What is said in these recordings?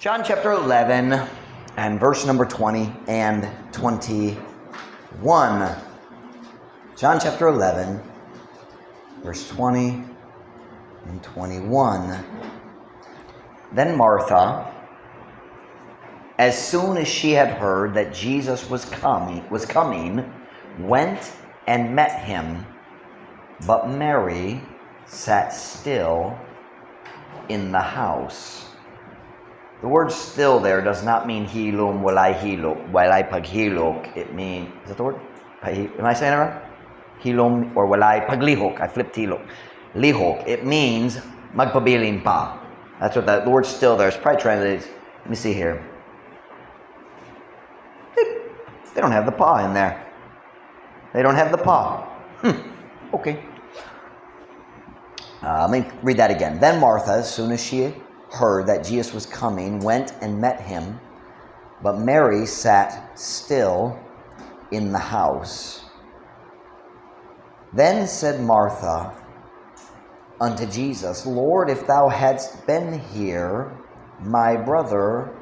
John chapter 11 and verse number 20 and 21. John chapter 11, verse 20 and 21. Then Martha, as soon as she had heard that Jesus was coming, went and met him. But Mary sat still in the house. The word "still" there does not mean hilom, walay hilok, walay paghilok. It means, is that the word? Am I saying it right? Hilom or walay paglihok. I flipped hilok. Lihok. It means magpabilin pa. That's what that, the word "still" there is probably translated. Let me see here. They don't have the "pa" in there. They don't have the "pa." Okay. Let me read that again. Then Martha, as soon as she heard that Jesus was coming, went and met him. But Mary sat still in the house. Then said Martha unto Jesus, "Lord, if thou hadst been here, my brother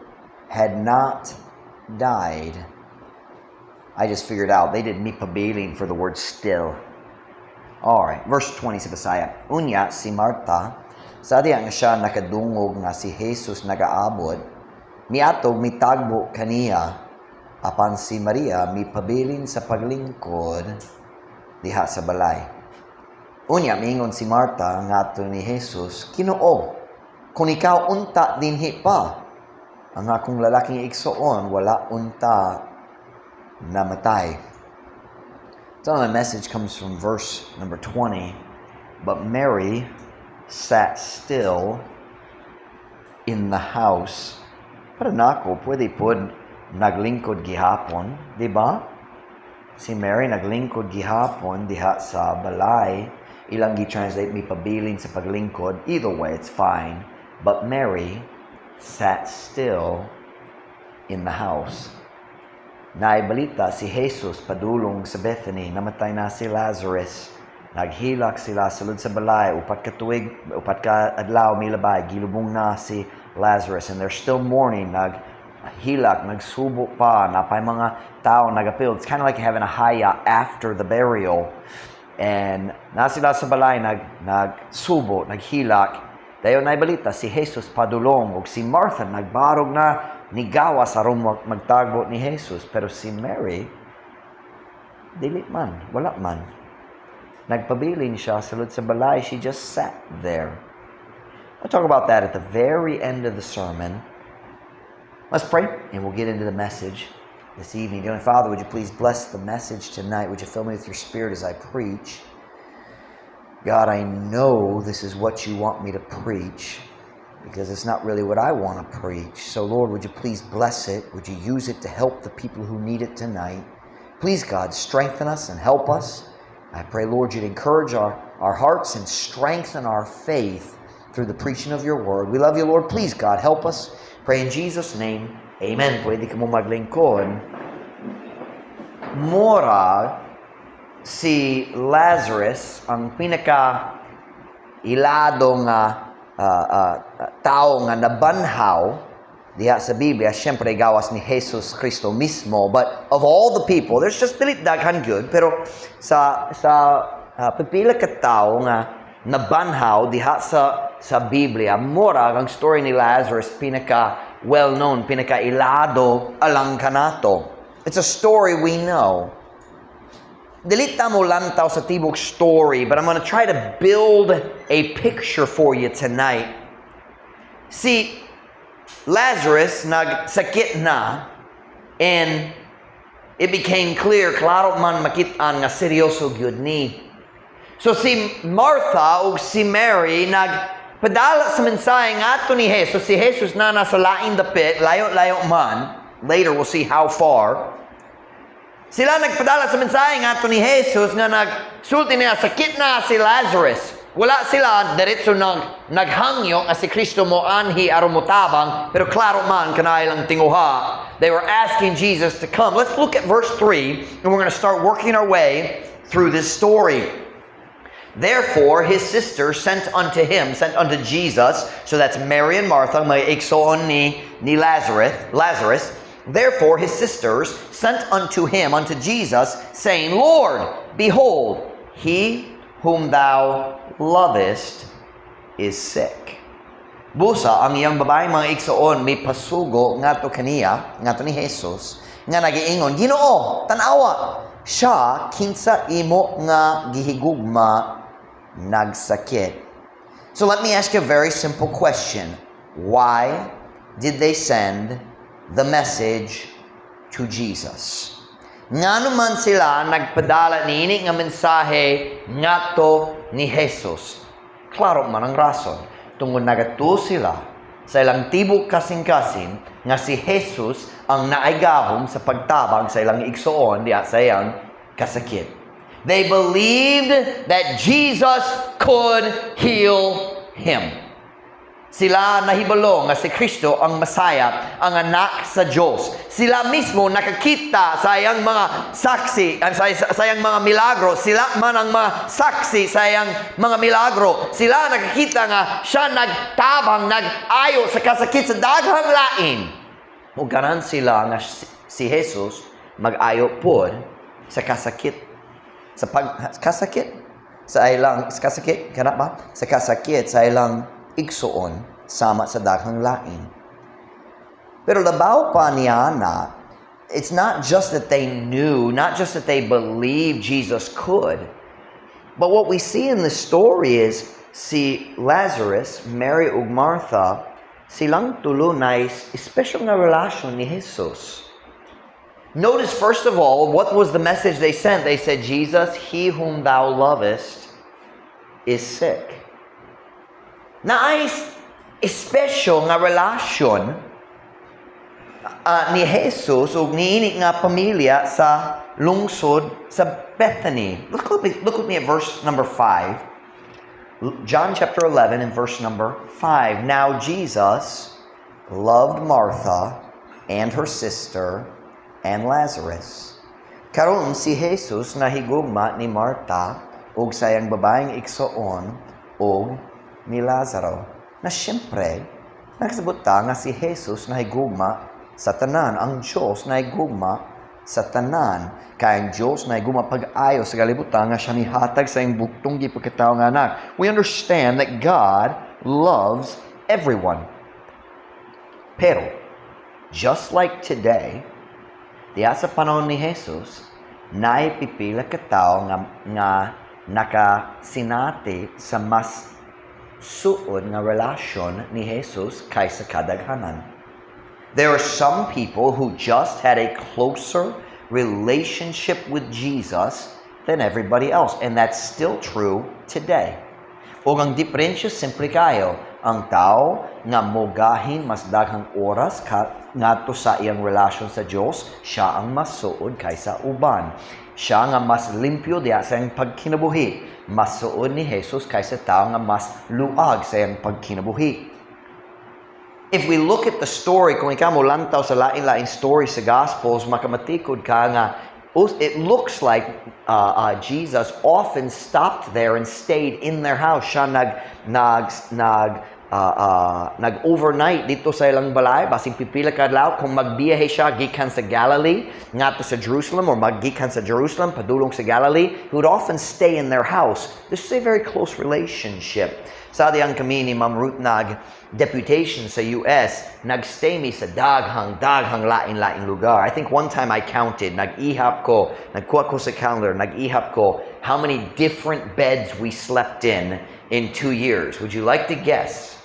had not died." I just figured out they did mipabilin for the word "still." All right, verse 20 sa Bisaya. Unya si Marta, sa diha nga siya nakadungog nga si Jesus nagaabot, miadto mitagbo kaniya, apan si Maria mipabilin sa paglingkod diha sa balay. Unya miingon si Marta ngadto ni Jesus, "Ginoo, kung ikaw unta dinhi pa, ang akong lalaking igsoon wala unta namatay." So my message comes from verse number 20. But Mary sat still in the house. Para nako, pwede pod naglingkod gihapon, di ba? Si Mary naglingkod gihapon diha sa balay. Ilang gi-translate mipabilin sa paglingkod. Either way, it's fine. But Mary sat still in the house. Naay balita si Jesus padulong sa Bethany, namatay na si Lazarus. Naghilak sila sulod sa balay, upat ka tuig, upat ka adlaw milabay, gilubong na si Lazarus and they're still mourning, naghilak, nagsubo pa, naa pay mga tao nagapil. It's kind of like having a haya after the burial. And naa sila sa balay nagsubo, naghilak. Dayon naay balita si Jesus padulong ug si Martha nagbarog na nigawas aron magtagbo ni Jesus, pero si Mary dili man, wala man. Nagpabilin siya sulod sa balay. She just sat there. I'll talk about that at the very end of the sermon. Let's pray and we'll get into the message this evening. Dear Father, would you please bless the message tonight? Would you fill me with your Spirit as I preach? God, I know this is what you want me to preach because it's not really what I want to preach. So, Lord, would you please bless it? Would you use it to help the people who need it tonight? Please, God, strengthen us and help us. I pray, Lord, you'd encourage our hearts and strengthen our faith through the preaching of your word. We love you, Lord. Please, God, help us. Pray in Jesus' name. Amen. Pwede kamo maglingkod. Mura si Lazarus ang pinaka ilado nga tao nga nabanhaw diha sa Biblia, syempre gawas ni Jesus Kristo mismo, but of all the people, there's just dili daghan gyud, pero sa pipila ka tawo nga nabanhaw diha sa Biblia, mura ang story ni Lazarus pinaka well known, pinaka ilado alang kanato. It's a story we know. Dili ta mo lantaw sa tibok story, but I'm going to try to build a picture for you tonight. Si Lazarus nagsakit na and it became clear, klaro man makit-an nga seryoso gyud ni. So si Martha ug si Mary nagpadala sa mensahe ngadto ni Jesus. Si Jesus na nasa laing dapit, layo-layo man. Later we'll see how far. Sila nagpadala sa mensahe ngadto ni Jesus nga nagsulti niya, sakit na si Lazarus. Wala sila diretso naghangyo nga si Kristo mo anhi aron motabang, pero klaro man kana ilang tinguha. They were asking Jesus to come. Let's look at verse 3 and we're going to start working our way through this story. Therefore his sister sent unto him, sent unto Jesus, so that's Mary and Martha, mga igsoon ni Lazarus. Therefore his sisters sent unto him, unto Jesus, saying, "Lord, behold, he whom thou lovest is sick." Busa, ang iyang babaeng mga igsoon may pasugo ngadto kaniya, ngadto ni Jesus, nga nagiingon, "Ginoo, tanawa, siya kinsa imo nga gihigugma nagsakit." So let me ask you a very simple question. Why did they send the message to Jesus? Ngano man sila nagpadala niini nga mensahe ngadto ni Jesus? Klaro man ang rason. Tungod nagatuo sila sa ilang tibok kasing-kasing nga si Jesus ang naay gahom sa pagtabang sa ilang igsoon diha sa iyang kasakit. They believed that Jesus could heal him. Sila nahibalo nga si Kristo ang Masaya, ang anak sa Diyos. Sila mismo nakakita sa iyang mga saksi, ang sa iyang mga milagro. Sila man ang mga saksi sa iyang mga milagro. Sila nakakita nga siya nagtabang, nag-ayo sa kasakit sa daghang lain. O ganahan sila nga si Jesus mag-ayo pod sa kasakit, sa pag kasakit sa ilang sa kasakit kana ba sa kasakit sa ilang igsuon sama sa daghang lain. Pero labaw pa niya na it's not just that they knew, not just that they believed Jesus could, but what we see in the story is si Lazarus, Mary ug Martha, silang tulo na special nga relasyon ni Jesus. Notice, first of all, what was the message they sent? They said, "Jesus, he whom thou lovest is sick." Naay espesyal nga relasyon ni Jesus ug niini nga pamilya sa lungsod sa Bethany. Look with me at verse number 5. John chapter 11 and verse number 5. Now Jesus loved Martha and her sister and Lazarus. Karon si Jesus nahigugma ni Marta ug sa iyang babaeng igsoon ug ni Lazaro. Na siyempre, nakasabot ta nga si Jesus nahigugma sa tanan. Ang Diyos nahigugma sa tanan. Kay ang Diyos nahigugma pag-ayo sa kalibutan nga siya nihatag sa iyang bugtong gipagkatawo nga anak. We understand that God loves everyone. Pero, just like today, diya sa panahon ni Jesus, naay pipila ka tawo nga nakasinati sa mas suod nga relasyon ni Jesus kaysa kadaghanan. There are some people who just had a closer relationship with Jesus than everybody else, and that's still true today. O ang diferensya simple kayo, ang tao nga mogahin mas daghang oras ngadto sa iyang relasyon sa Dios, siya ang mas suod kaysa uban. Siya nga mas limpyo diha sa iyang pagkinabuhi, mas suod ni Jesus kaysa tao nga mas luag sa iyang pagkinabuhi. If we look at the story, kung ikaw mo lantaw sa lain-lain story sa Gospels, makamatikod ka nga it looks like Jesus often stopped there and stayed in their house. Siya nag overnight didto sa ilang balay basing pipila ka adlaw kung magbiyahe siya gikan sa Galilee ngadto sa Jerusalem or maggikan sa Jerusalem padulong sa Galilee. He would often stay in their house. This is a very close relationship. Sa diyang kami ni Ma'am Ruth nag deputation sa US, nagstay mi sa daghang daghang lain-laing lugar. I think one time I counted, nag-ihap ko, nagkuha ko sa calendar, nag-ihap ko how many different beds we slept in 2 years. Would you like to guess?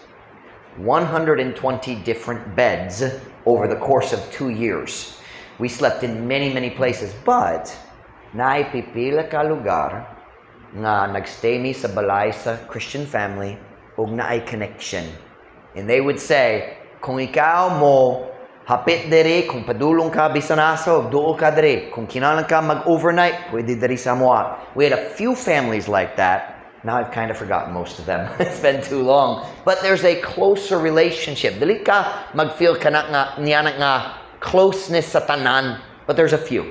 120 different beds over the course of 2 years. We slept in many, many places, but naay pipila ka lugar nga nagstay mi sa balay sa Christian family ug naay connection. And they would say, "Kung ikaw mo hapit diri, kung padulong ka bisan asa, ug duol ka diri. Kung kinahanglan ka mag-overnight, pwede diri sa amoa." We had a few families like that. Now I've kind of forgotten most of them. It's been too long. But there's a closer relationship. Dili ka mag-feel ka na nga, niya na nga closeness sa tanan. But there's a few.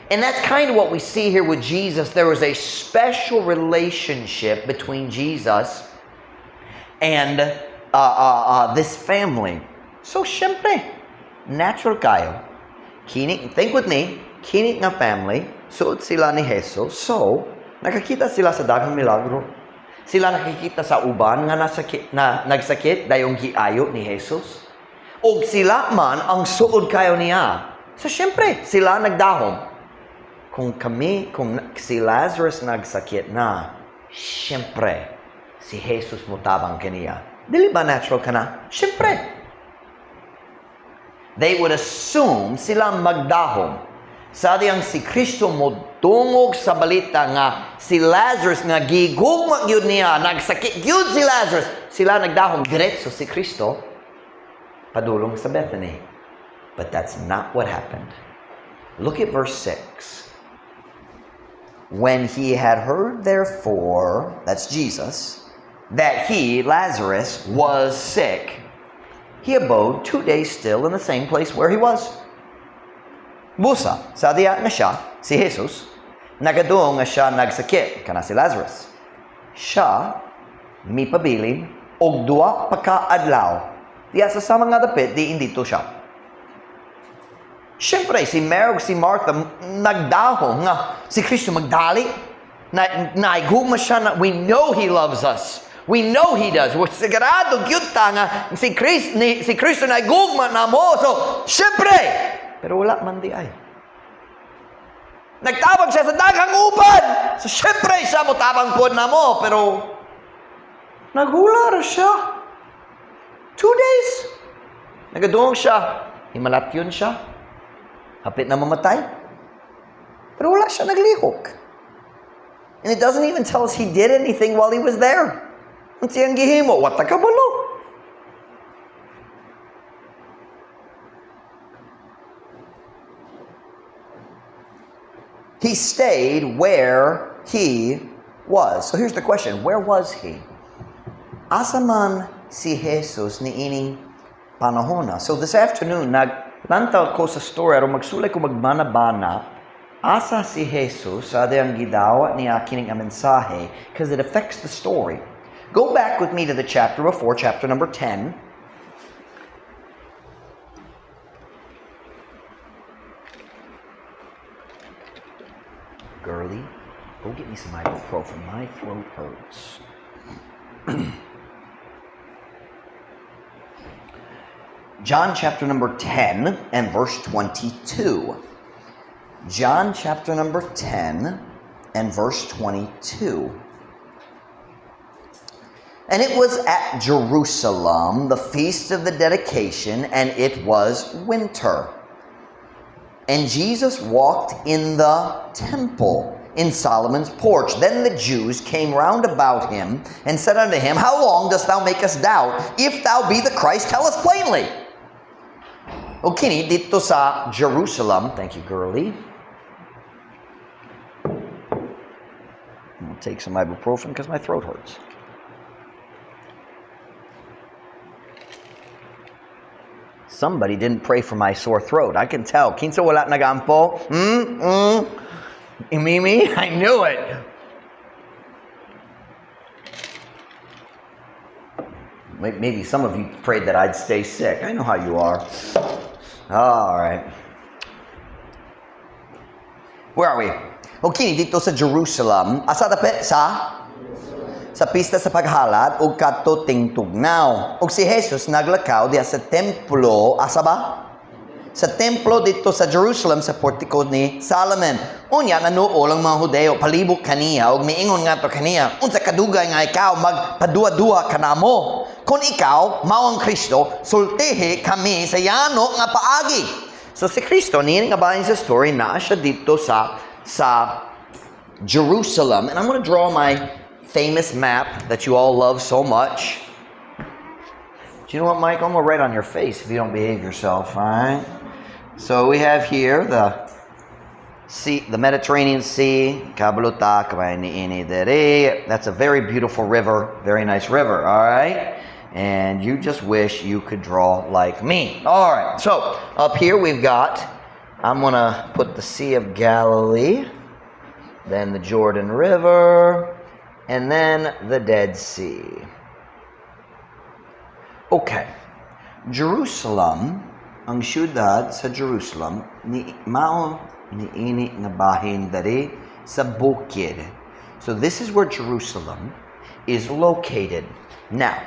And that's kind of what we see here with Jesus. There was a special relationship between Jesus and this family. So, syempre, natural kayo. Kini, think with me, kini nga family, suod sila ni Jesus. So, nakakita sila sa daghang milagro. Sila nakikita sa uban nga nasakit, na nagsakit dayong giayo ni Jesus. Og sila man ang suod kayo niya. So, syempre, sila nagdahom. Kung si Lazarus nagsakit na, syempre, si Jesus mutabang kaniya. Dili ba natural ka na? Syempre. They would assume sila magdahom. Sa diyang si Kristo modungog sa balita nga si Lazarus nga gigugma gyud niya, nagsakit gyud si Lazarus. Sila nagdahom diretso si Kristo padulong sa Bethany. But that's not what happened. Look at verse 6. When he had heard, therefore, that's Jesus, that he, Lazarus, was sick, he abode 2 days still in the same place where he was. Busa, sa diya nga siya, si Jesus, nagaduong nga siya nagsakit, kana si Lazarus. Siya, mipabilin, og duha pa ka adlaw. Diya sa sama nga dapit, diin dito siya. Siyempre, si Mary ug si Martha nagdahom nga si Kristo magdali. Na, naigugma siya na we know He loves us. We know He does. We're sigurado gyud ta nga si Kristo naigugma na mo. So, siyempre, pero wala man di ay. Nagtabang siya sa daghang uban. So, siyempre, siya mo tabang pod na mo. Pero, naghula ra siya. 2 days. Nagadungog siya. Himalatyon siya. Hapit na mamatay. Pero wala siya naglihok. And it doesn't even tell us he did anything while he was there. Unsa iyang gihimo? Wa ta kabalo. He stayed where he was. So here's the question. Where was he? Asa man si Jesus niining panahona? So this afternoon, naglantaw ko sa story, aron magsulay ko magbana-bana, asa si Jesus sa diyang gidawat niya kining ang mensahe, because it affects the story. Go back with me to the chapter before, chapter number 10. Girlie, go get me some ibuprofen. My throat hurts. John chapter number 10 and verse 22. John chapter number 10 and verse 22. And it was at Jerusalem, the feast of the dedication, and it was winter. And Jesus walked in the temple in Solomon's porch. Then the Jews came round about him and said unto him, "How long dost thou make us doubt? If thou be the Christ, tell us plainly." O kini dito sa Jerusalem. Thank you, girlie. I'll take some ibuprofen because my throat hurts. Somebody didn't pray for my sore throat. I can tell. Kinsa wala nagampo? Hmm? Mimi? I knew it. Maybe some of you prayed that I'd stay sick. I know how you are. All right. Where are we? Okay, dito sa Jerusalem. Asa dapit? Sa pista sa paghalad ug kadto tingtugnaw. Ug si Jesus naglakaw diha sa templo, asa ba? Sa templo dito sa Jerusalem sa portico ni Solomon. Unya nanuol ang mga Hudeo palibot kaniya ug miingon ngadto kaniya, "Unsa kadugay nga ikaw magpaduwa-duwa kanamo? Kung ikaw mao ang Kristo, sultihi kami sa yano nga paagi." So si Kristo niini nga bahin sa story naa siya dito sa Jerusalem, and I'm going to draw my famous map that you all love so much. Do you know what, Mike? I'm going to write on your face if you don't behave yourself, all right? So we have here the sea, the Mediterranean Sea. Kabalo ta, niini diri. That's a very beautiful river, very nice river, all right? And you just wish you could draw like me. All right, so up here we've got I'm gonna put the Sea of Galilee, then the Jordan River, and then the Dead Sea. Okay. Jerusalem, ang syudad sa Jerusalem, ni mao niini nga bahin diri sa bukid. So this is where Jerusalem is located. Now,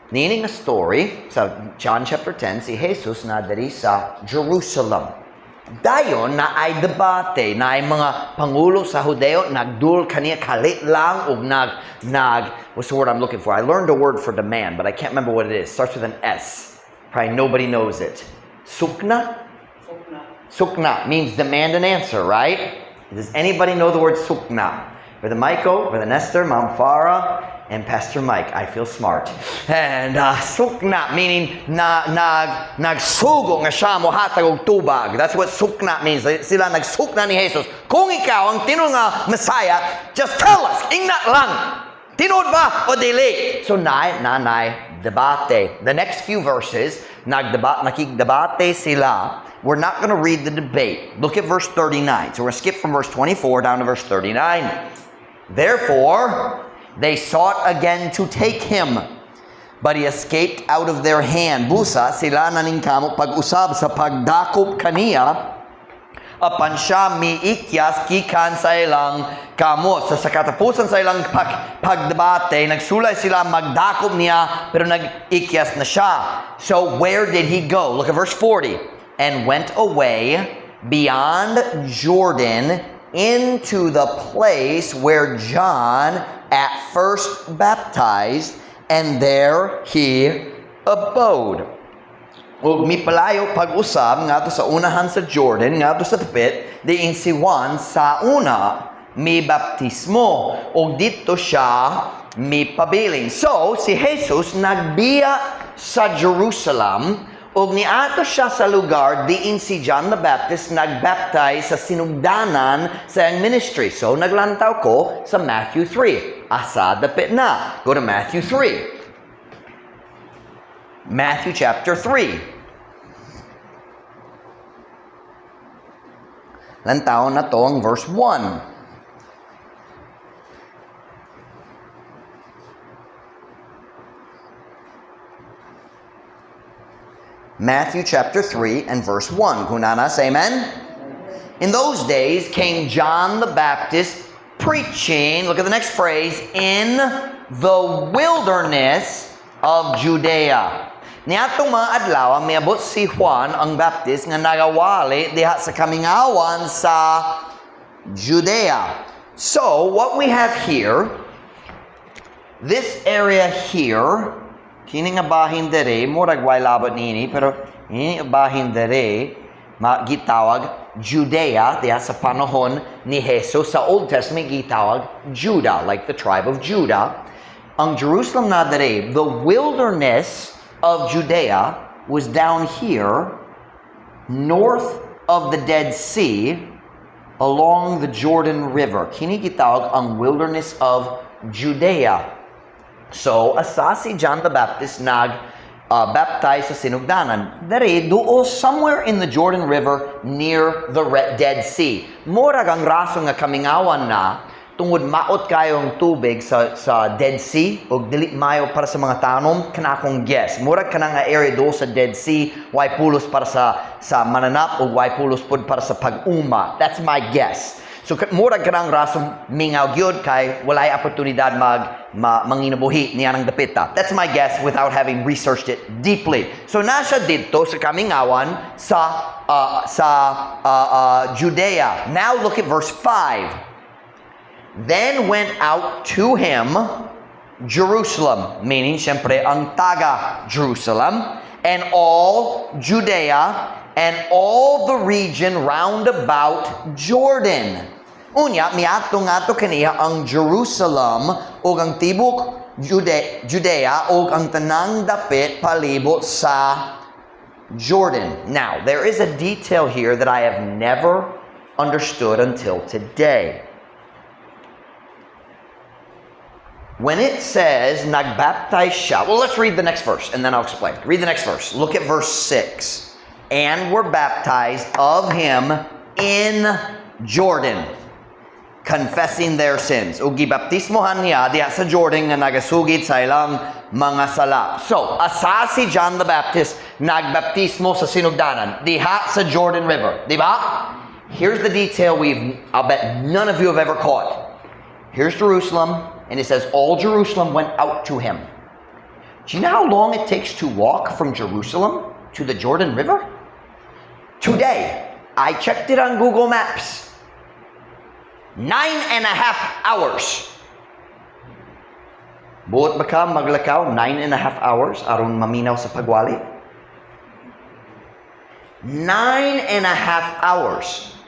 niini nga story sa John chapter 10, si Jesus na diri sa Jerusalem. Dayon naay debate, naay mga pangulo sa Hudeo nagdul kaniya kalit lang og nag what's the word I'm looking for? I learned a word for demand, but I can't remember what it is. Starts with an S. Probably nobody knows it. Sukna? Sukna. Sukna means demand an answer, right? Does anybody know the word sukna? Brother Michael, Brother Nestor, Mom Farah, and Pastor Mike. I feel smart. And sukna meaning na nagsugo nga siya mohatag og tubag. That's what sukna means. Sila nagsukna ni Jesus. Kung ikaw ang tinuod nga Messiah, just tell us. Ingna lang. Tinuod ba o dili? So naay debate. The next few verses, nakigdebate sila. We're not going to read the debate. Look at verse 39. So we're going to skip from verse 24 down to verse 39. Therefore, they sought again to take him, but he escaped out of their hand. Busa, sila naningkamot pag-usab sa pagdakop kaniya, apan siya miikyas gikan sa ilang kamot. So sa katapusan sa ilang pagdebate, nagsulay sila magdakop niya, pero nag-ikyas na siya. So where did he go? Look at verse 40. And went away beyond Jordan into the place where John at first baptized, and there he abode. Ug mipalayo pag-usab ngadto sa unahan sa Jordan, ngadto sa dapit, diin si Juan sa una mi baptismo ug didto siya mipabilin. So si Jesus nagbiya sa Jerusalem ug niadto siya sa lugar diin si John the Baptist nagbaptize sa sinugdanan sa iyang ministry. So naglantaw ko sa Matthew 3. Asa dapit na. Go to Matthew 3. Matthew chapter 3. Lantaw nato ang verse 1. Matthew chapter 3 and verse 1. Kung naa na, say amen. In those days came John the Baptist preaching, look at the next phrase, in the wilderness of Judea. Niadtong mga adlaw, miabot si Juan ang Baptist nga nagawali diha sa kamingawan sa Judea. So, what we have here, this area here, kini nga bahin dere, murag way labot nini, pero kini nga bahin dere, gitawag Judea, diha sa panahon ni Jesus sa Old Testament, gitawag Judah, like the tribe of Judah. Ang Jerusalem na dere, the wilderness of Judea was down here, north of the Dead Sea, along the Jordan River. Kini gitawag ang wilderness of Judea. So, asa si John the Baptist nag baptize sa sinugdanan? Dere, duol somewhere in the Jordan River near the Dead Sea. Murag ang rason nga kamingawan na tungod maot kayong tubig sa Dead Sea ug dili mayo para sa mga tanom, kana akong guess. Murag kana nga area duol sa Dead Sea, way pulos para sa mananap ug way pulos pud para sa pag-uma. That's my guess. So murag kanang rason mingaw gyud kay walay oportunidad manginabuhi niya ng dapita. That's my guess without having researched it deeply. So na siya didto sa kamingawan sa Judea. Now look at verse 5. Then went out to him Jerusalem, meaning siyempre ang taga Jerusalem, and all Judea, and all the region round about Jordan. Unya, miadto ngadto kaniya ang Jerusalem ug ang tibok Judea ug ang tanang dapit palibot sa Jordan. Now, there is a detail here that I have never understood until today. When it says nagbaptize siya, well, let's read the next verse and then I'll explain. Read the next verse. Look at verse 6. And were baptized of him in Jordan, confessing their sins. Ug gibaptismohan niya diha sa Jordan nga nagasugid sa ilang mga sala. So, asa si John the Baptist nagbaptismo sa sinugdanan? Diha sa Jordan River. Di ba? Here's the detail I'll bet none of you have ever caught. Here's Jerusalem, and it says all Jerusalem went out to him. Do you know how long it takes to walk from Jerusalem to the Jordan River? Today, I checked it on Google Maps. 9.5 hours. Buot ba ka maglakaw 9.5 hours aron maminaw sa pagwali? 9.5 hours.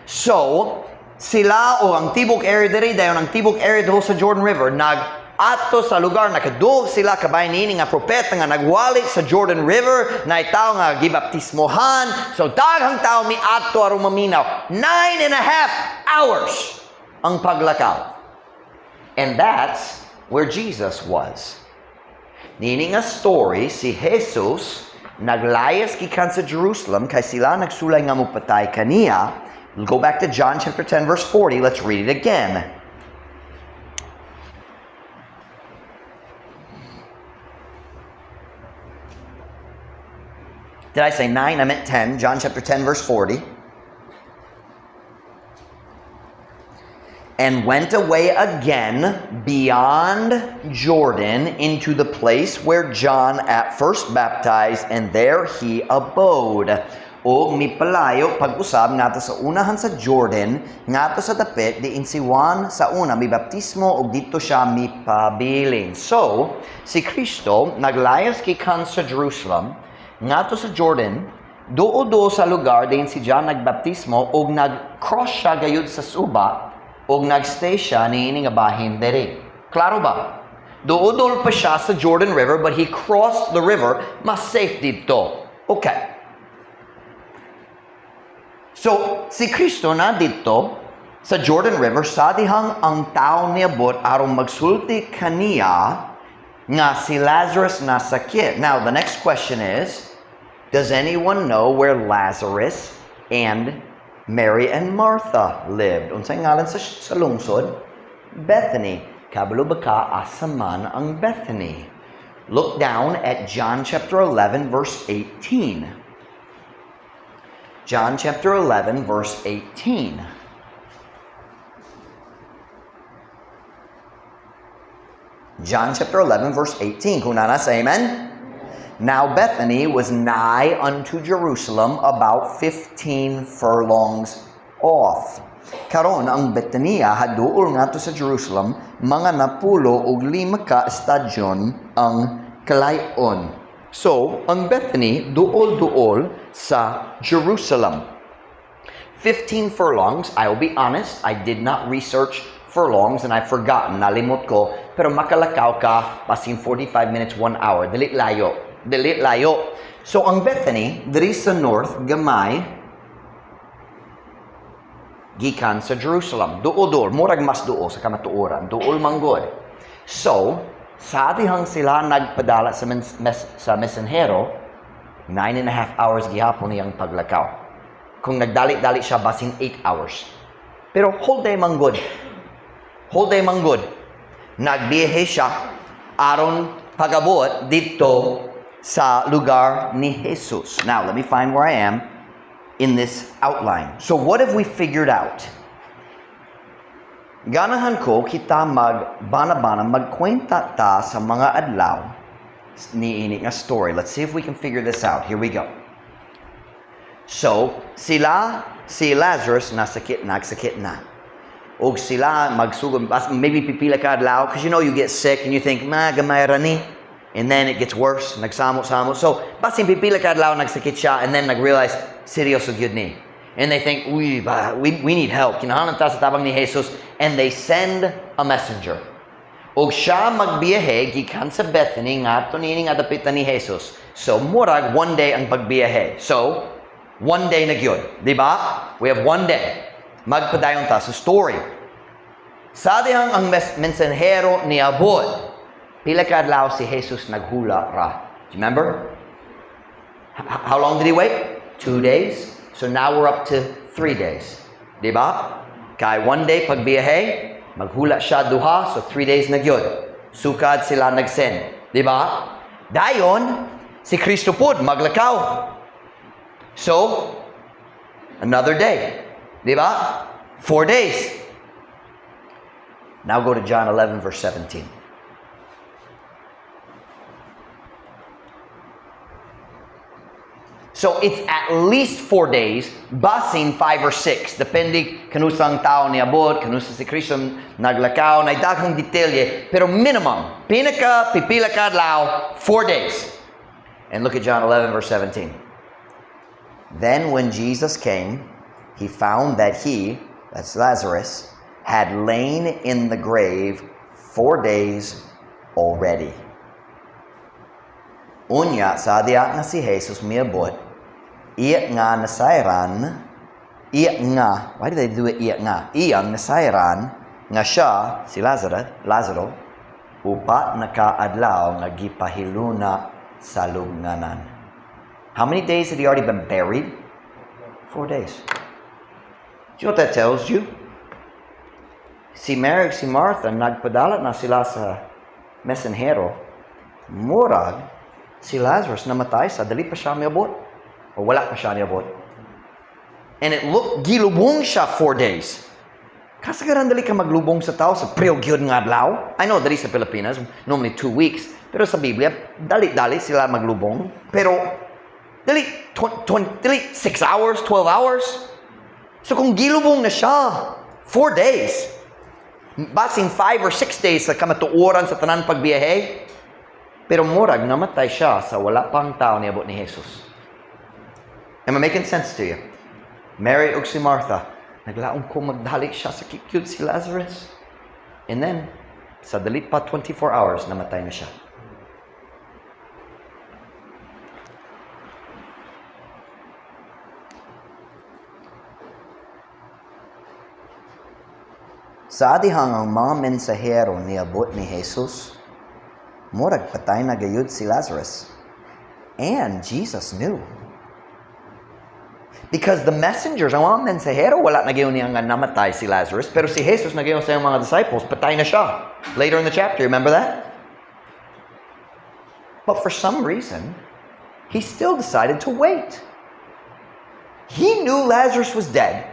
So, sila o ang tibok area diri, dayon ang tibok area do sa Jordan River, nag ato sa lugar, nakadulog sila kabay niini nga propeta nga nagwali sa Jordan River na tao nga gibaptismohan. So daghang tao miadto aron maminaw. 9.5 hours ang paglakaw. And that's where Jesus was. Niini nga story, si Jesus naglayas gikan sa Jerusalem kay sila nagsulay nga mupatay kaniya. We'll go back to John chapter 10 verse 40. Let's read it again. Did I say 9? I meant 10. John chapter 10 verse 40. "And went away again beyond Jordan into the place where John at first baptized, and there he abode." Og mipalayo pag-usab ngadto sa unahan sa Jordan, ngadto sa dapit diin si Juan sa una mibaptismo ug didto siya mipabilin. So, si Kristo naglayas gikan sa Jerusalem ngadto sa Jordan, duol-duol sa lugar diin si John nagbaptismo, ug nag-cross siya gayud sa suba ug nagstay siya niini nga bahin diri. Klaro ba? Duol-duol pa siya sa Jordan River, but he crossed the river, mas safe didto. Okay. So, si Kristo na didto sa Jordan River sa dihang ang tao niabot aron magsulti kaniya nga si Lazarus nasakit. Now, the next question is, does anyone know where Lazarus and Mary and Martha lived? Unsay ngalan sa lungsod? Bethany. Kabalo ba ka asa man ang Bethany? Look down at John chapter 11 verse 18. John chapter 11 verse 18. John chapter 11 verse 18. Kung naa na, say amen. "Now Bethany was nigh unto Jerusalem, about 15 furlongs off." Karon ang Betania haduol ngadto sa Jerusalem, mga 15 ka estadyon ang kalayon. So, ang Bethany duol-duol sa Jerusalem. 15 furlongs, I will be honest, I did not research furlongs and I've forgotten, nalimot ko, pero makalakaw ka basin 45 minutes, 1 hour. Dili layo. Dili layo. So, ang Bethany, diri sa north, gamay, gikan sa Jerusalem. Duol-duol, murag mas duol sa kamatuoran. Duol manggod. So, sa dihang sila nagpadala sa mensahero, 9.5 hours gihapon niyang paglakaw. Kung nagdali-dali siya, basin 8 hours. Pero whole day manggod. Whole day manggod. Nagbiyahe siya aron pagabot didto sa lugar ni Jesus. Now, let me find where I am in this outline. So, what have we figured out? Ganahan ko kita magbana-bana, magkwenta ta sa mga adlaw niini nga story. Let's see if we can figure this out. Here we go. So, sila, si Lazarus, nasakit, nagsakit na. Og sila magsugod, maybe pipila ka adlaw, because you get sick and you think, "Ma, gamay ra ni." And then it gets worse, nagsamo-samo. So, basin pipila ka adlaw nagsakit siya, and then nag-realize, seryoso gyud ni. And they think, "Uy, ba, we need help. Kinahanglan ta sa tabang ni Jesus." And they send a messenger. Og siya magbiyahe gikan sa Bethany ngadto niini nga dapitan ni Jesus. So murag one day ang pagbiyahe. So one day na gyud, di ba? We have one day. Magpadayon ta sa story. Sa dihang ang mensahero niabot, pila ka adlaw si Jesus naghula ra? Do you remember? How long did he wait? 2 days. So now we're up to 3 days. Di ba? Kay one day pagbiyahe, maghula siya duha, so 3 days na gyud. Sukad sila nag-send. Di ba? Dayon, si Kristo pud maglakaw. So, another day. Di ba? 4 days. Now go to John 11, verse 17. So it's at least 4 days, basin 5 or 6, depende kanusang tao niabot, kanusa si Kristo naglakaw, na daghang detalye, pero minimum, pinaka pipila ka adlaw, 4 days. And look at John 11, verse 17. "Then when Jesus came, he found that he," that's Lazarus, "had lain in the grave 4 days already." Unya, sa diha nga si Jesus miabot, iya nga nasayran, iya nga, why do they do it iya nga? Iyang nasayran nga siya, si Lazaro, upat na kaadlaw nga gipahiluna sa lubnganan. How many days had he already been buried? 4 days. Do you know what that tells you? Si Mary, si Martha, nagpadala na sila sa mensahero. Murag, si Lazarus namatay sa dali pa siya miabot. O wala pa siya niabot. And it looked, gilubong siya 4 days. Kasagaran dali ka maglubong sa tao sa priyo gyud nga adlaw. I know dali sa Pilipinas, normally 2 weeks. Pero sa Biblia, dali-dali sila maglubong. Pero dali, dali 6 hours, 12 hours. So kung gilubong na siya, 4 days, basin 5 or 6 days sa kamatuoran sa tanan pagbiyahe, pero murag namatay siya sa wala pang tao niabot ni Jesus. Am I making sense to you? Mary ug si Martha, naglaom ko magdali siya sa cute si Lazarus. And then, sa dali pa 24 hours, namatay na siya. Sa adihang ang mga mensahero niabot ni Jesus, murag patay na gayud si Lazarus. And Jesus knew. Because the messengers, ang mga mensahero, wala na gayon niya nga namatay si Lazarus. Pero si Jesus nagayon sa iyang mga disciples, patay na siya. Later in the chapter, remember that? But for some reason, he still decided to wait. He knew Lazarus was dead.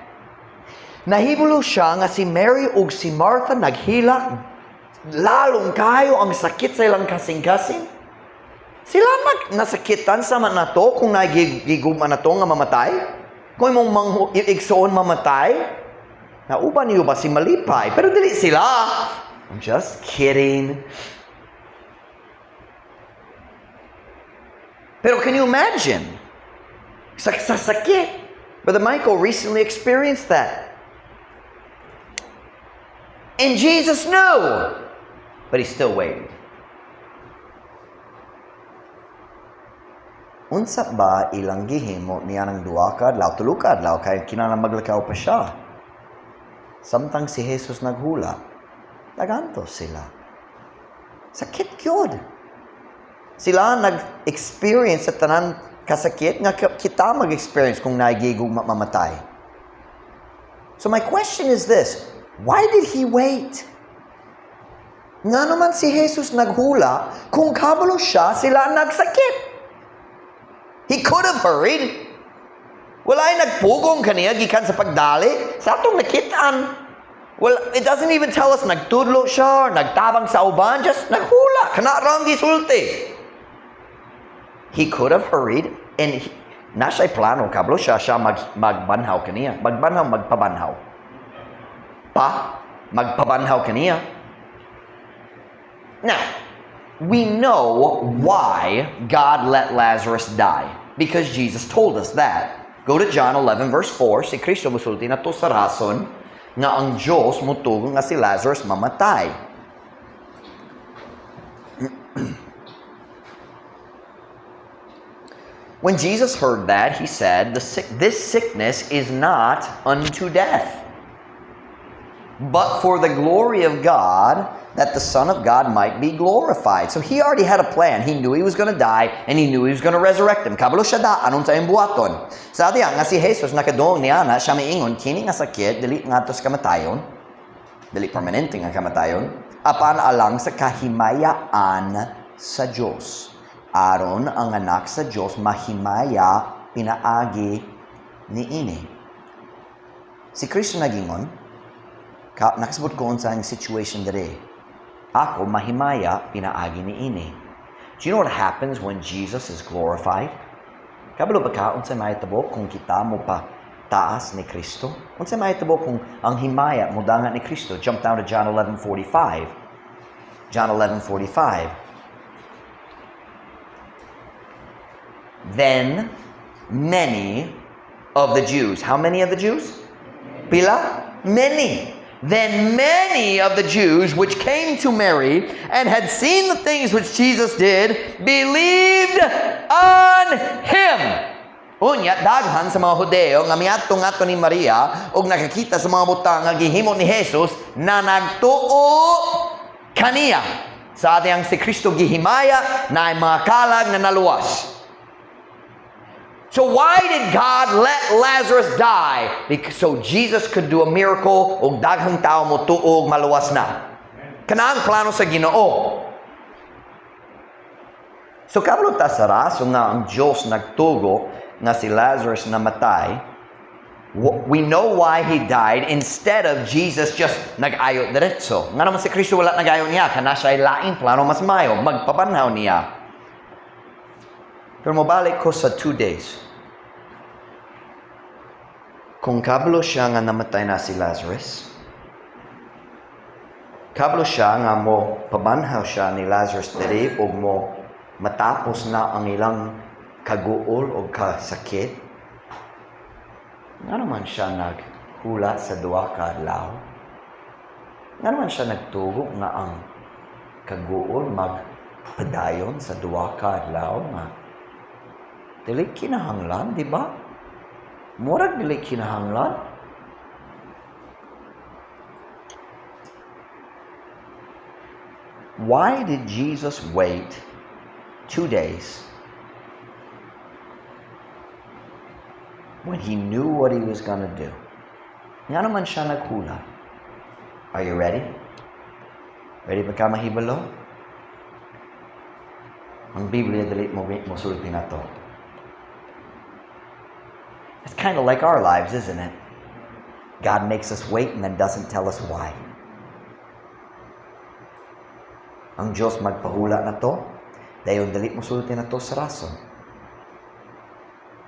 Nahibalo siya nga si Mary ug si Martha naghilak, lalong kayo ang sakit sa ilang kasing-kasing. Sila mag nasakitan sama nato kung nagigugma na to nga mamatay. Kung imong igsoon mamatay, nauban niyo ba si malipay? Pero dili sila. I'm just kidding. Pero can you imagine? Sa sakit. Brother Michael recently experienced that. And Jesus knew. But he still waited. Unsa ba ilang gihimo niya ng duha ka adlaw, tulo ka adlaw, kay kinahanglan maglakaw pa siya? Samtang si Jesus naghula, nagantos sila. Sakit gyud. Sila nag-experience sa tanan kasakit nga kita mag-experience kung nagigugma mamatay. So my question is this: why did he wait? Nga naman si Jesus naghula kung kabalo siya sila nagsakit. He could have hurried. Walay nagpugong kaniya gikan sa pagdali. Sa atong nakitaan. Well, it doesn't even tell us nagtudlo siya or nagtabang sa uban. Just naghula. Kana ra ang gisulti. He could have hurried and na siya'y plano. Kabalo siya magbanhaw kaniya. Magbanhaw, magpabanhaw. Pa, magpabanhaw kaniya. Now, we know why God let Lazarus die. Because Jesus told us that. Go to John 11 verse 4. Si Kristo musulti na to sa rason nga ang Diyos mutugon nga si Lazarus mamatay. When Jesus heard that, he said, "This sickness is not unto death." But for the glory of God, that the Son of God might be glorified. So he already had a plan. He knew he was going to die and he knew he was going to resurrect him. Kabalo siya daan unsa iyang buhaton. Sa diha nga si Jesus nakadungog niana, siya miingon, kini nga sakit dili ngadto sa kamatayon, dili permanente nga kamatayon, apan alang sa kahimayaan sa Dios, aron ang anak sa Dios mahimaya pinaagi niini. Si Kristo nagingon, ka, nakasabot ko unsa ang situation diri. Ako mahimaya pinaagi niini. Do you know what happens when Jesus is glorified? Kabalo ba ka unsa mahitabo kung kita mo pa taas ni Kristo? Unsa mahitabo kung ang himaya mo dangat ni Kristo? Jump down to John 11:45. John 11:45. Then many of the Jews. How many of the Jews? Pila? Many. Then many of the Jews which came to Mary and had seen the things which Jesus did believed on him. Unya, daghan sa mga Hudeo nga miadto ngadto ni Maria ug nakakita sa mga butang nga gihimo ni Jesus na nagtuo kaniya. Sa atiyang si Kristo gihimaya na mga kalag na naluwas. So why did God let Lazarus die? Because so Jesus could do a miracle ug daghang tao mo tuog maluwas na. Kana ang plano sa Ginoo. So kabalo ta sa rason nga ang Diyos nagtugo nga si Lazarus namatay. We know why he died instead of Jesus just nag-ayo diretso. Nga naman si Kristo wala nag-ayo niya, kana siya ay laing plano mas mayo, magpabanhaw niya. Pero mobalik ko sa 2 days. Kung kabalo siya nga namatay na si Lazarus, kabalo siya nga mo pabanhaw siya ni Lazarus diri ug mo matapos na ang ilang kaguol o kasakit, nga naman siya naghula sa duha ka adlaw? Nga naman siya nagtugo nga ang kaguol magpadayon sa duha ka adlaw nga dili kinahanglan, di ba? Murag dili kinahanglan. Why did Jesus wait 2 days when he knew what he was going to do? Nga naman siya naghula. Are you ready? Ready ba ka mahibalo? Ang Biblia dili mo mo sulti na to. It's kind of like our lives, isn't it? God makes us wait and then doesn't tell us why. Ang Diyos magpahula na to, dayon dili mo sulti na to sa rason.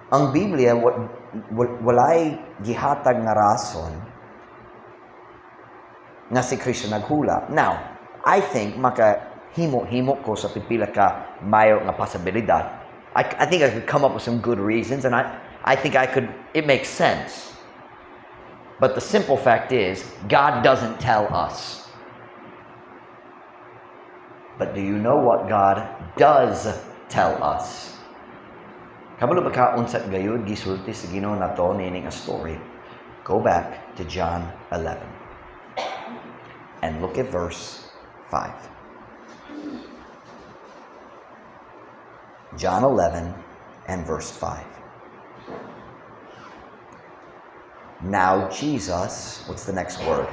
Ang Biblia walay gihatag nga rason nga si Kristo naghula. Now, I think maka himo-himo ko sa pipila ka mayo nga posibilidad. I think I could come up with some good reasons and I think I could, it makes sense. But the simple fact is, God doesn't tell us. But do you know what God does tell us? Kabalo ba ka unsa gayud gisulti sa Ginoo nato niining a story? Go back to John 11 and look at verse 5. John 11 and verse 5. Now Jesus, what's the next word?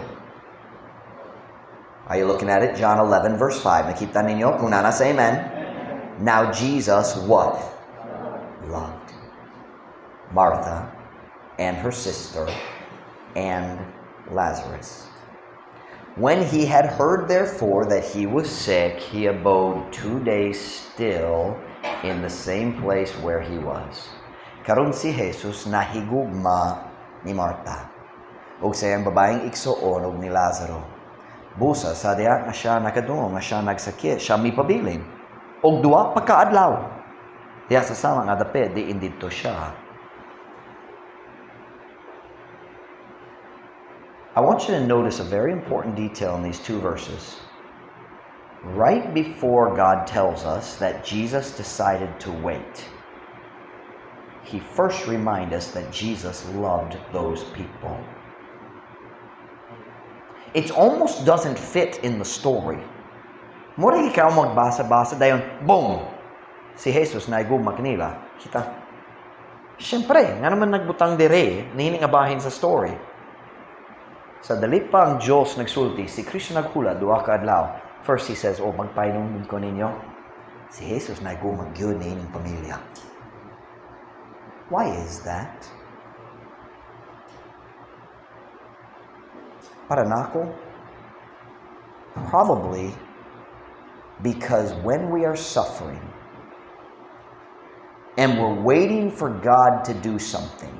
Are you looking at it? John 11 verse 5. Nakita ninyo? Kung naa na, say amen. Now Jesus what? Loved Martha and her sister and Lazarus. When he had heard, therefore, that he was sick, he abode 2 days still in the same place where he was. Karon si Jesus nahigugma ni Marta ug sa iyang babaeng igsuon ug ni Lazaro. Busa sa diha nga siya nakadungog nga siya nagsakit, siya mipabilin. Og duha pa ka adlaw. Diha sa sama nga dapit, diin didto siya. I want you to notice a very important detail in these two verses. Right before God tells us that Jesus decided to wait, he first reminds us that Jesus loved those people. It almost doesn't fit in the story. Mura ikaw magbasa-basa, dayon, boom! Si Jesus naigugma kanila. Kita. Siyempre, nga naman nagbutang dire, niini nga bahin sa story. Sa dali pa ang Diyos nagsulti, si Kristo naghula, duha ka adlaw. First he says, "Oh, magpahinumdum ko ninyo. Si Jesus naigugma gyud niining pamilya." Why is that? Para nako, probably because when we are suffering and we're waiting for God to do something,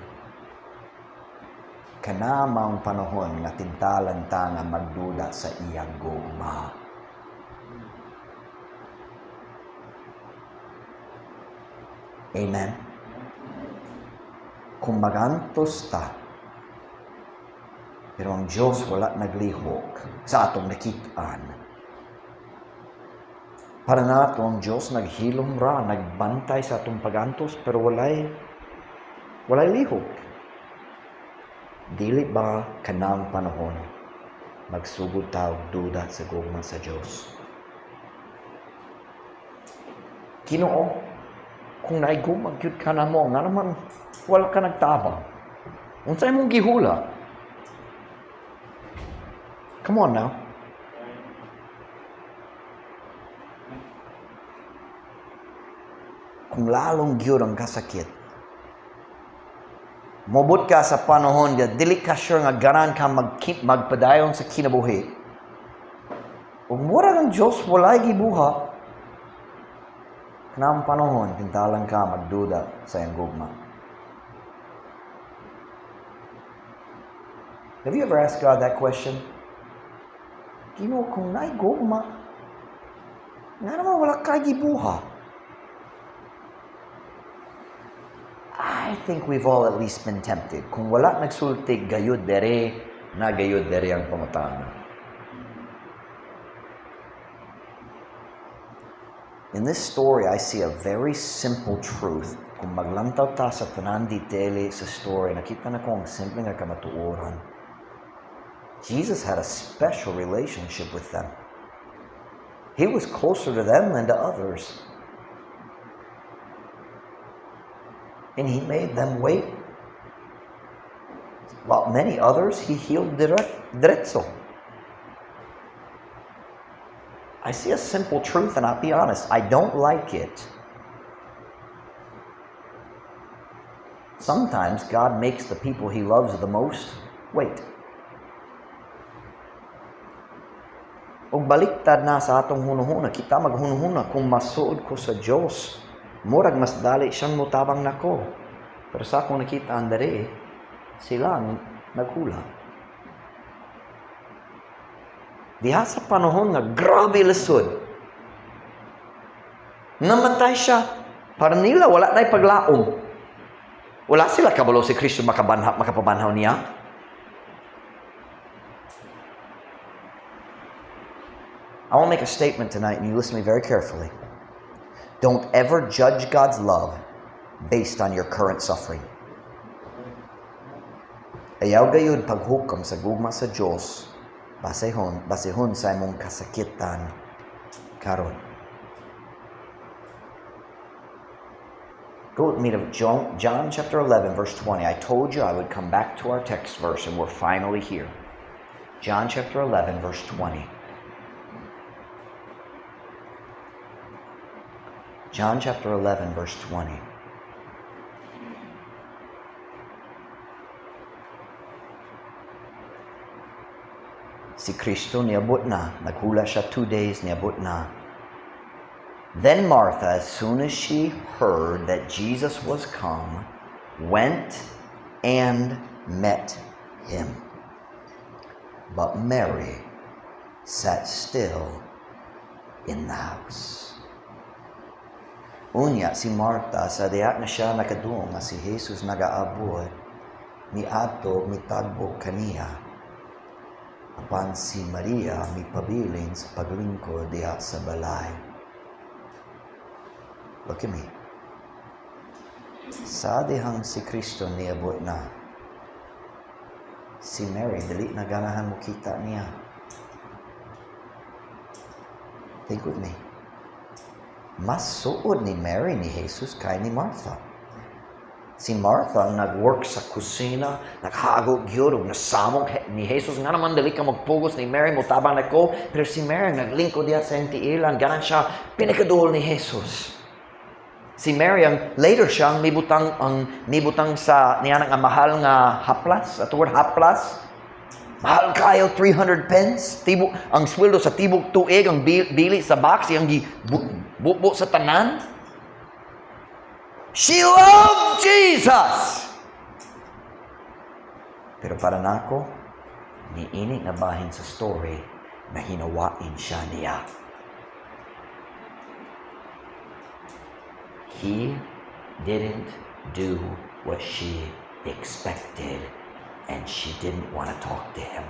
kana maong panahon nga tintalan ta nga magduda sa iyang gugma. Amen? Kung magantos ta, pero ang Diyos wala naglihok sa atong nakitaan. Para nato, ang Diyos naghilom ra, nagbantay sa atong pagantos, pero walay lihok. Dili ba kanang panahon magsugod ta og duda sa gugma sa Diyos? Ginoo, kung naigugma gyud ka namo, nga naman wala ka nagtabang. Unsa imong gihula? Come on now. Kung lalong gyud ang kasakit, mobot ka sa panahon nga dili ka sure nga ganan ka magpadayon sa kinabuhi. Ug mura ang Dios walay gibuhat, kanang panahon tintalan ka magduda sa iyang gugma. Have you ever asked God that question? Ginoo, kung naay gugma, nga naman wala ka gibuhat? I think we've all at least been tempted. Kung wala nagsulti gayud dere, na gayud dere ang pangutana. In this story, I see a very simple truth. Kung maglantaw ta sa tanan detali sa story, nakita na ko ang simple nga kamatuoran. Jesus had a special relationship with them. He was closer to them than to others. And he made them wait. While many others, he healed diretso. I see a simple truth, and I'll be honest, I don't like it. Sometimes God makes the people he loves the most wait. Og baliktad na sa atong hunuhuna, kita maghunuhuna kung masuod ko sa Dios, murag mas dali siyang mutabang nako. Pero sa akong nakita ang diri, sila ang naghula. Diha sa panahon nga grabe lisod, namatay siya. Para nila wala na'y paglaom. Wala sila kabalo si Kristo makapabanhaw niya. I want to make a statement tonight, and you listen to me very carefully. Don't ever judge God's love based on your current suffering. Ayaw gayud paghukom sa gugma sa Dios basehon sa imong kasakitan karon. Go with me to John chapter 11, verse 20. I told you I would come back to our text verse, and we're finally here. John chapter 11, verse 20. John chapter 11, verse 20. Si Kristo niabot na. Naghula siya 2 days, niabot na. Then Martha, as soon as she heard that Jesus was come, went and met him. But Mary sat still in the house. Unya si Martha sa diha na siya nakadungog nga si Jesus nagaabot, miadto mitagbo kaniya. Apan si Maria mipabilin sa paglingkod diha sa balay. Look at me. Sa dihang si Kristo niabot na, Si Mary, dili na ganahan mo kita niya. Think with me. Mas suod ni Mary ni Jesus kay ni Martha. Si Martha nag-work sa kusina, naghago gyud ug nasamok ni Jesus nga naman dili ka magpugos ni Mary, motabang nako, pero si Mary naglingkod diha sa tiilan, ganan siya pinakaduol ni Jesus. Si Mary ang later siya ang mibutang sa niya nga mahal nga haplas, at word haplas. Mahal kayo, 300 pence. Tibok ang sweldo sa tibok tuig ang bili sa box yang gi bubo sa tanan. She loved Jesus. Pero para nako, niini nga bahin sa story na hinawain siya niya. He didn't do what she expected, and she didn't want to talk to him.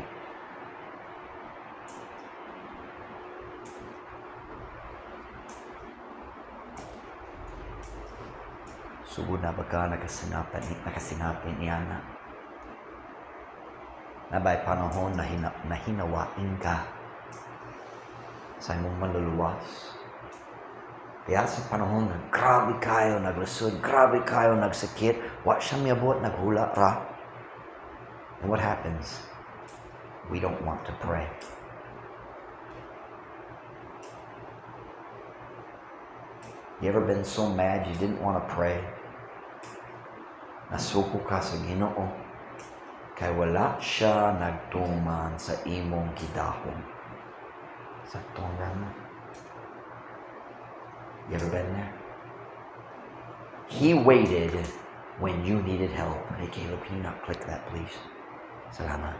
Sugod na ba ka nakasinati niya na? Naa bay panahon na hinawain ka sa imong manluluwas? Kaya sa panahon na grabe kayo naglisod, grabe kayo nagsakit, wa siya miabot, naghula ra. And what happens? We don't want to pray. You ever been so mad you didn't want to pray? Nasuko ka sa Ginoo kay wala siya nagtuman sa imong gidahom. Sa rama. You ever been there? He waited when you needed help. Hey, Caleb, can you not click that, please? Salamat.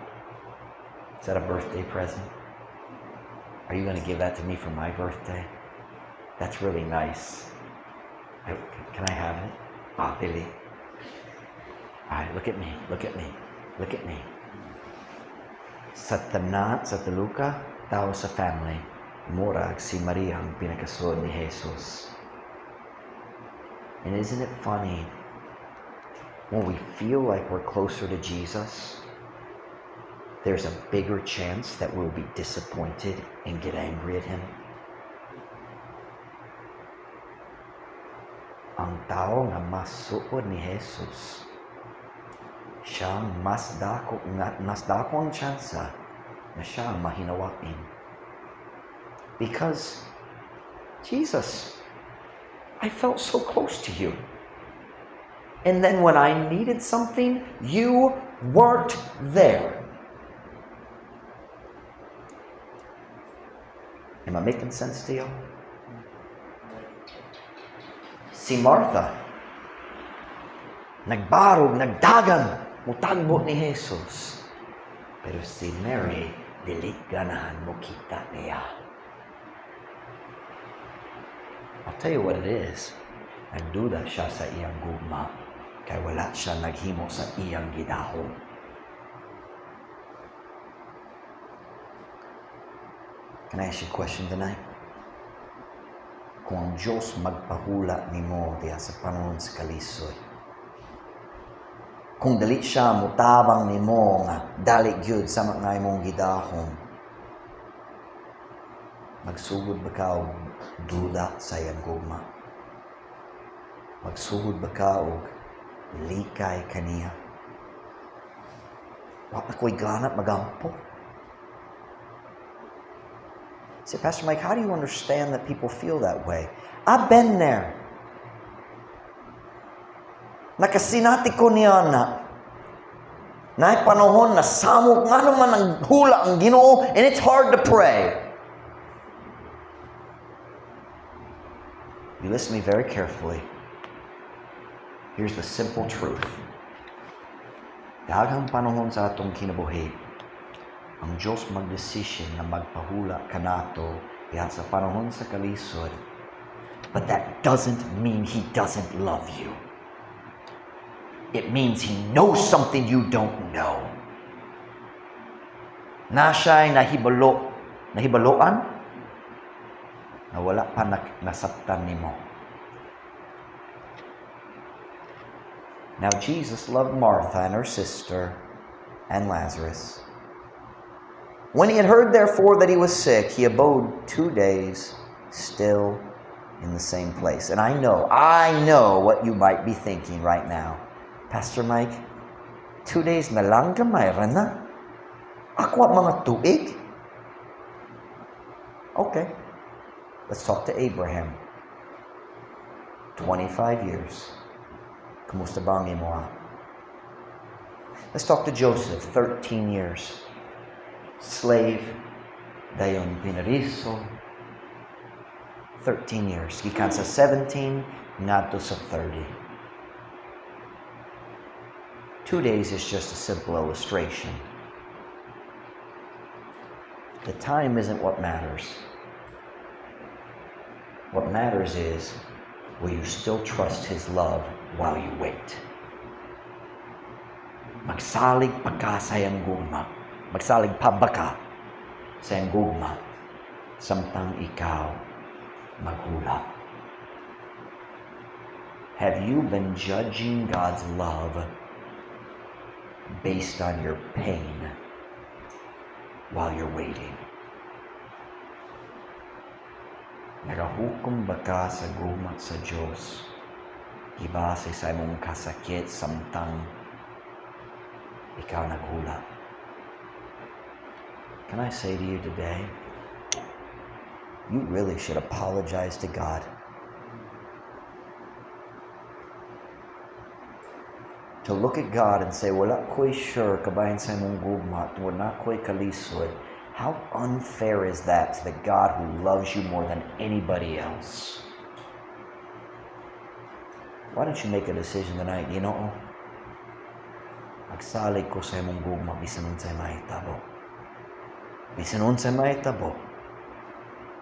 Is that a birthday present? Are you going to give that to me for my birthday? That's really nice. Can I have it? Ah, Billy. All right, look at me. Look at me. Look at me. Sa tanan, sa tulo ka tao sa family, murag si Maria ang pinakasuod ni Jesus. And isn't it funny when we feel like we're closer to Jesus, there's a bigger chance that we'll be disappointed and get angry at Him? Ang tao nga mas suod ni Jesus, siya ang mas dako nga mas dako ang tsansa na siya ang mahinawain. Because Jesus, I felt so close to you. And then when I needed something, you weren't there. Am I making sense to you? Si Martha, nagbarog, nagdagan, mutagbo ni Jesus. Pero si Mary, dili ganahan mo kita niya. I'll tell you what it is. Nagduda siya sa iyang gugma kay wala siya naghimo sa iyang gidahom. Can I ask you a question tonight? Kung ang Diyos magpahula nimo diha sa panahon sa kalisod, kung dili siya mutabang nimo nga dali gyud sama nga imong gidahom, magsugod ba ka og duda sa iyang gugma? Magsugod ba ka og likay kaniya? Wa na ko'y ganap magampo. Say, "Pastor Mike, how do you understand that people feel that way?" I've been there. Nakasinati ko niya na naay panahon na samok nga naman ang hula ang Ginoo and it's hard to pray. You listen to me very carefully. Here's the simple truth. Daghang panahon sa atong kinabuhi, ang Diyos magdesisyon na magpahula kanato diha sa panahon sa kalisod. But that doesn't mean He doesn't love you. It means He knows something you don't know. Na siya'y nahibalo, nahibaloan, na wala pa nasabtan nimo. Now Jesus loved Martha and her sister and Lazarus. When he had heard, therefore, that he was sick, he abode 2 days still in the same place. And I know what you might be thinking right now. "Pastor Mike, 2 days na lang, gamay ra na. Ako at mga tuig." Okay, let's talk to Abraham. 25 years. Kumusta ba ang imoha? Let's talk to Joseph, 13 years. Slave, dayon pinariso, 13 years. Gikan sa 17, ngadto sa 30. 2 days is just a simple illustration. The time isn't what matters. What matters is, will you still trust His love while you wait? Magsalig pa ka sa iyang gugma. Magsalig pa ba ka sa iyang gugma samtang ikaw maghulap? Have you been judging God's love based on your pain while you're waiting? Nagahukom ba ka sa gugma sa Diyos gibase sa imong kasakit samtang ikaw naghulap? Can I say to you today, you really should apologize to God. To look at God and say, "Wala ko'y sure kabahin sa imong gugma, tungod naa ko'y kalisod." How unfair is that to the God who loves you more than anybody else? Why don't you make a decision tonight? "Ginoo, magsalig ko sa imong gugma bisan unsay mahitabo. Bisan unsay mahitabo,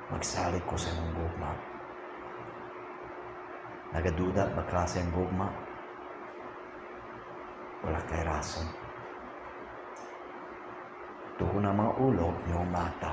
magsalig ko sa imong gugma." Nagaduda ba ka sa imong gugma? Wala kay rason. Tuhon ang mga ulo, inyong mata.